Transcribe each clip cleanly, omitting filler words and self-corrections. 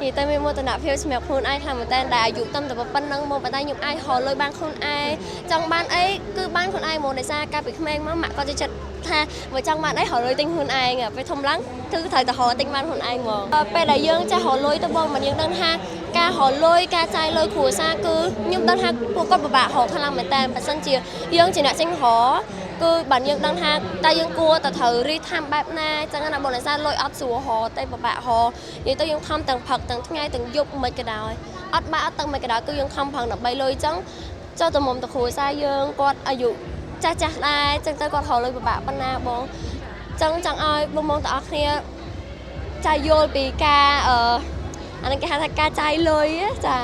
និយាយទៅមានមោទនភាពសម្រាប់ខ្លួនឯងខ្លាំងមែនតើដែលអាយុតាំតែប៉ុណ្្នឹងមកប៉ុន្តែខ្ញុំអាចរកលុយបានខ្លួនឯងចង់បានអីគឺបានខ្លួនឯងមកដោយសារកាលពីក្មេងមកម៉ាក់ក៏ចូលចិត្តថាបើចង់បានអីរកលុយទិញខ្លួនឯងពេលធំឡើងគឺត្រូវតែរកទិញបានខ្លួនឯងហ្មងពេលដែលយើងចេះរកលុយទៅបងមិនយើងដឹងថាការរកលុយការចាយលុយគ្រួសារគឺខ្ញុំដឹងថាពួកគាត់ពិបាករកខ្លាំងមែនតើបើសិនជាយើងជាអ្នកចេញរកគឺបានយើងដឹងថាតើយើងគួរតែត្រូវរីថាំបែបណាចឹងណាបងដោយសារលុយអត់ស្រួលរកតែពិបាករកនិយាយទៅយើងខំទាំងផឹកទាំងថ្ងៃទាំងយប់មិនក៏ដោយអត់បាយអត់ទឹកមិនក៏ដោយគឺយើងខំប្រឹងដើម្បីលុយចឹងចុះតែមុំតគ្រួសារយើងគាត់អាយុចាស់ចាស់ដែរចឹងទៅគាត់រកលុយពិបាកប៉ុណ្ណាបងចឹងចង់ឲ្យបងបងទាំងអស់គ្នាចាយល់ពីការអឺអានេះគេហៅថាការចាយលុយចា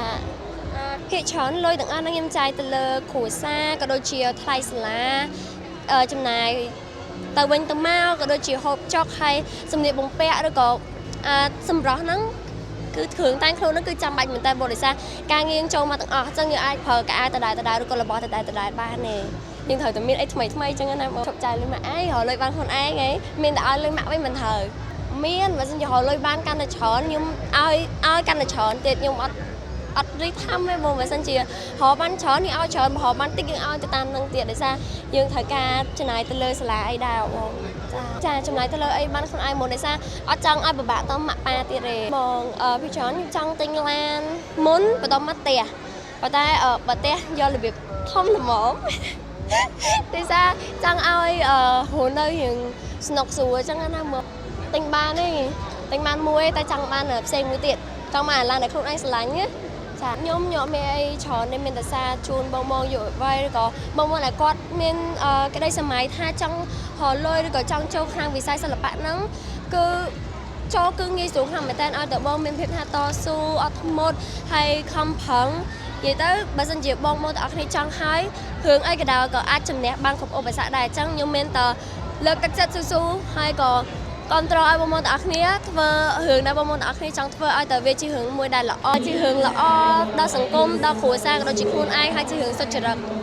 ភាគច្រើនលុយទាំងអស់ហ្នឹងខ្ញុំចាយទៅលើគ្រួសារក៏ដូចជាថ្លៃសាលាចំណាយទៅវិញទៅមកក៏ដូចជាហូបចុកហើយសម្លៀកបំពាក់ឬក៏អាសម្រស់ហ្នឹងគឺគ្រឿងតែងខ្លួនហ្នឹងគឺចាំបាច់មែនតើបរិស័ទការងារចូលមកទាំងអស់អញ្ចឹងយើងអាចប្រើកៅអៅដដែលដដែលឬក៏របស់ដដែលដដែលបានទេយើងត្រូវតែមានអីថ្មីថ្មីអញ្ចឹងណាបងឈប់ចាយលុយម៉ាក់ឯងរកលុយបានខ្លួនឯងហីមានតែឲ្យលុយម៉ាក់វិញមិនត្រូវមានបើសិនជារកលុយបានកាន់តែច្រើនខ្ញុំឲ្យឲ្យកាន់តែច្រើនទៀតខ្ញុំអត់អត់រីថាំទេបងបើសិនជារកបានច្រើនយើងឲ្យច្រើនបើរកបានតិចយើងឲ្យទៅតាមនឹងទៀតដោយសារយើងត្រូវការចំណាយទៅលើសាលាអីដែរបងចាចាចំណាយទៅលើអីបានខ្លួនឯងមកដោយសារអត់ចង់ឲ្យពិបាកតម៉ាក់ប៉ាទៀតទេបងអឺពីច្រើនខ្ញុំចង់ទិញឡានមុនបន្ទាប់មកផ្ទះប៉ុន្តែអឺបើផ្ទះយករបៀបធំល្មម ដោយសារចង់ឲ្យអឺរស់នៅរៀងស្នុកស្រួលអញ្ចឹងណាមកទិញបានទេទិញបានមួយតែចង់បានផ្សេងមួយទៀតចង់បានអាឡានដែលខ្លួនឯងស្រឡាញ់ណាចាខ្ញុំញក់មានអីច្រើនទេមានតែសារជូនបងបងយុវវ័យឬក៏បងបងដែលគាត់មានអឺក្តីសម័យថាចង់រកលុយឬក៏ចង់ចូលខាងវិស័យសិល្បៈហ្នឹងគឺចូលគឺងាយស្រួលខ្លាំងមែនតើឲ្យតែបងមានភាពថាតស៊ូអត់ធ្មត់ហើយខំប្រឹងនិយាយទៅបើសិនជាបងមកទាំងអស់គ្នាចង់ហើយរឿងអីក៏ដោយក៏អាចជំនះបានគ្រប់ឧបសគ្គដែរអញ្ចឹងខ្ញុំមានតែលើកទឹកចិត្តស៊ូៗហើយក៏គ្រប់គ្រងឲ្យបងប្អូនទាំងអស់គ្នាធ្វើរឿងដែលបងប្អូនទាំងអស់គ្នាចង់ធ្វើឲ្យតែវាជារឿងមួយដែលល្អជារឿងល្អដល់សង្គមដល់គ្រួសារក៏ដូចជាខ្លួនឯងហើយជារឿងសុចរិត។